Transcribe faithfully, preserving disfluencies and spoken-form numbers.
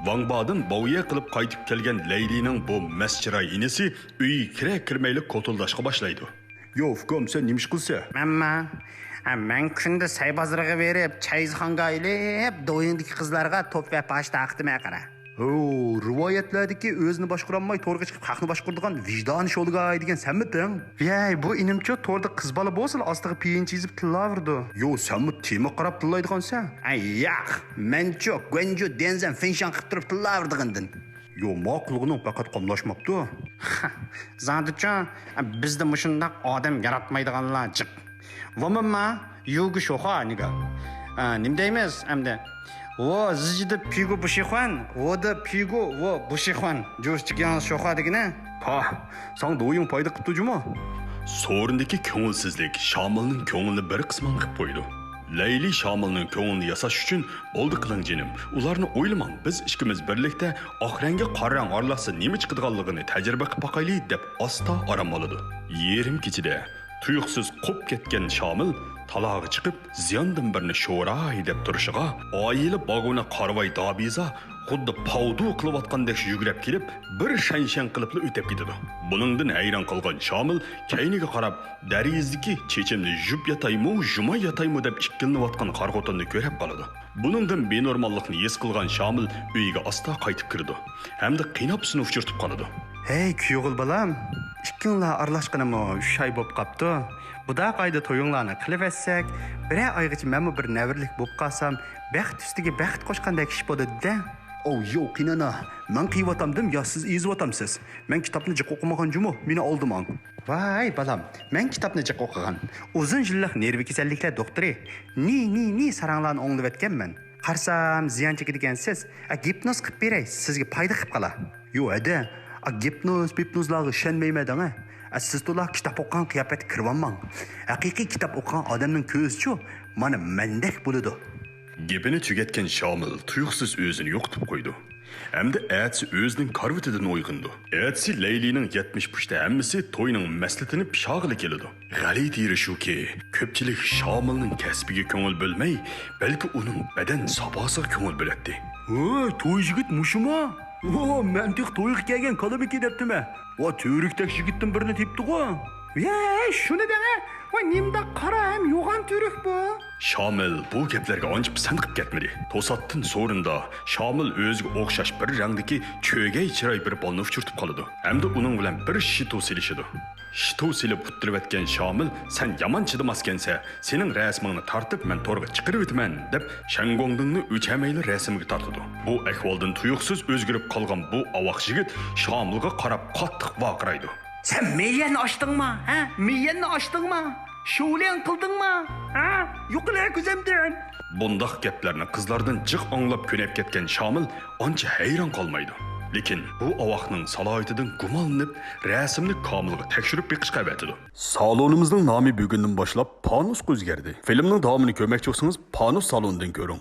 ۋاڭبادىن باۋيې قىلىپ قايتىپ كەلگەن لەيلىنىڭ بۇ مەست چىراي ئىنىسى ئۆيگە كىرە كىرمەيلا كوتۇلداشقا باشلايدۇ. يو، ئۇكام، سەن نېمە ئىش قىلسە؟ مەنما، ھە، مەن كۈندە سەي بازىرىغا بېرىپ، چايزىخانغا ئېلىپ، دويۇڭدىكى قىزلارغا توپ ۋە پاش تارقىتىمەن قارا. ھو، رىۋايەتلەردىكى ئۆزىنى باشقۇرالماي تورغا چىقىپ خەقنى باشقۇرىدىغان ۋىجدانى شولىگاي دېگەن سەنمىتىڭ؟ ۋەي، بۇ ئىنىمچۇ توردا قىز بالا بولسىلا ئاستىغا پىيىنچە يېزىپ تىللاۋېرىدۇ. يو، سەنمۇ تېما قاراپ تىللايدىغانسەن؟ ئەي ياق، مەنچۇ گۇەنجۇ دېنزەن فېنشان قىلىپ تۇرۇپ تىللاۋېرىدىغاندىن. يو، ماقۇلغىنىڭ پەقەت قاملاشماپتۇ. زادىچۇ، بىزدە مۇشۇنداق ئادەم ياراتمايدىغانلار جىق. ۋومېنما، يۇگۇ شوخۇا نىگا. ئە، نېمە دەيمىز ئەمدى؟ ۋو زىجىدە پىگۇ بۇشىخۇەن، ۋودا پىگۇ ۋو بۇشىخۇەن. جۇسچىك ياڭز شوخۇا دېگىنى. پاھ، ساڭا دويۇڭ پايدا قىپتۇ جۇمۇ. سورۇندىكى كۆڭۈلسىزلىك شامىلنىڭ كۆڭلىنى بىر قىسماڭ قىپ قويىدۇ. لەيلى شامىلنىڭ كۆڭلىنى ياساش ئۈچۈن، بولدى قىلىڭ جېنىم، ئۇلارنى ئويلىماڭ، بىز ئىككىمىز بىرلىكتە ئاق رەڭگە قارا رەڭ ئارىلاشسا نېمە چىقىدىغانلىقىنى تەجرىبە قىلىپ باقايلى، دەپ ئاستا ئارام ئالىدۇ. يېرىم كېچىدە تۇيۇقسىز قوپۇپ كەتكەن شامىل تالاغا چىقىپ، زىياندىن بىرنى شوراي دەپ تۇرۇشىغا، ئائىلە باگۋېنى قارىۋاي دابىزا خۇددى پاۋدۇ قىلىۋاتقاندەك يۈگرەپ كېلىپ، بىر شەڭشەڭ قىلىپلا ئۆتۈپ كېتىدۇ. بۇنىڭدىن ھەيران قالغان شامىل كەينىگە قاراپ، دېرىزىدىكى چېچىمنى يۇيۇپ ياتايمۇ، يۇماي ياتايمۇ دەپ ئىككىلىنىۋاتقان قارا خوتۇننى كۆرۈپ قالىدۇ. بۇنىڭدىن بىنورماللىقنى ھېس قىلغان شامىل ئۆيىگە ئاستا قايتىپ كىرىدۇ ھەمدە قېيىنئاپىسىنى ئۇچرىتىپ قالىدۇ. ھەي، كۈيئوغۇل بالام، ئىككىڭلار ئارىلاشقىنىمۇ ئۈچ ئاي بوپ قاپتۇ. بۇنداق ئايدا تويۇڭلارنى قىلىۋەتسەك، بىرەر ئايغىچە مەنمۇ بىر نەۋرىلىك بوپ قالسام، بەخت ئۈستىگە بەخت قوشقاندەك ئىش بولىدۇ-دە. ئوۋ، يوق، قېنىنا، مەن قىيىۋاتامدىم يا سىز ئېزىۋاتامسىز؟ مەن كىتابنى جىق ئوقۇمىغان جۇمۇ، مېنى ئالدىماڭ. ۋاي بالام، مەن كىتابنى جىق ئوقۇغان، ئۇزۇن يىللىق نېرۋا كېسەللىكلەر دوختۇرى نى نى نى ساراڭلارنى ئوڭلىۋەتكەنمەن. قارىسام زىيان چېكىدىكەنسىز. ئە، گىپنوز قىپ بېرەي، سىزگە پايدا قىپ قالا. يو ھەدە، ئا، گىپنوز پىپنوزلارغا ئىشەنمەيمەن دەڭە. ئە، سىز تولا كىتاب ئوقۇغان قىياپەتتە كىرىۋالماڭ. ھەقىقىي كىتاب ئوقۇغان ئادەمنىڭ كۆزىچۇ مانا مەندەك بولىدۇ. گېپىنى تۈگەتكەن شامىل تۇيۇقسىز ئۆزىنى يوقىتىپ قويىدۇ. ھەمدە ئەتىسى ئۆزىنىڭ كارىۋىتىدىن ئويغىنىدۇ. ئەتىسى لەيلىنىڭ يەتمىش پۇشتى ھەممىسى توينىڭ مەستىتىنى پىشاغىلى كېلىدۇ. غەلىتە يېرى شۇكى، كۆپچىلىك شامىلنىڭ كەسپىگە كۆڭۈل بۆلمەي، بەلكى ئۇنىڭ بەدەن ساپاسىغا كۆڭۈل بۆلەتتى. ۋاي، توي يىگىت مۇشۇمۇ؟ ۋا، مەن تېخى تويغا كەلگەن كالىمىكى دەپتىمەن. ۋا، تۈۋرۈكتەك يىگىتتىن بىرنى تېپىپتىغۇ. ۋەي، شۇنى دەڭە. ۋاي، نېمانداق قارا ھەم يوغان تۈۋرۈك بۇ. شامىل بۇ گەپلەرگە ئانچە پىسەنت قىپ كەتمىدى. توساتتىن سورۇندا شامىل ئۆزىگە ئوخشاش بىر رەڭدىكى چۆگەي چىراي بىر بالىنى ئۇچرىتىپ قالىدۇ ھەمدە ئۇنىڭ بىلەن بىر شىتۇ سېلىشىدۇ. شىتۇ سېلىپ ئۇتتۇرۇۋەتكەن شامىل، سەن يامان چىدىماسكەنسە، سېنىڭ رەسىمىڭنى تارتىپ مەن تورغا چىقىرىۋېتىمەن، دەپ شەنگوڭدىڭنى ئۆچەلمەيلا رەسىمگە تارتىدۇ. بۇ ئەھۋالدىن تۇيۇقسىز ئۆزگىرىپ قالغان بۇ ئاۋاق يىگىت شامىلغا قاراپ قاتتىق ۋارقىرايدۇ. سەن مىيەننى ئاچتىڭما، ھە؟ مىيەننى ئاچتىڭما؟ شوليەن قىلدىڭما؟ ھە؟ يوقىلە كۆزۈمدىن! بۇنداق گەپلەرنى قىزلاردىن جىق ئاڭلاپ كۆنۈپ كەتكەن شامىل ئانچە ھەيران قالمايدۇ. لېكىن بۇ ئاۋاقنىڭ سالاھىيىتىدىن گۇمانلىنىپ، رەسىمنى كامىلغا تەكشۈرۈپ بېقىشقا ئەۋەتىدۇ. سالونىمىزنىڭ نامى بۈگۈندىن باشلاپ پانۇسقا ئۆزگەردى. فىلىمنىڭ داۋامىنى كۆرمەكچى بولسىڭىز، پانۇس سالونىدىن كۆرۈڭ.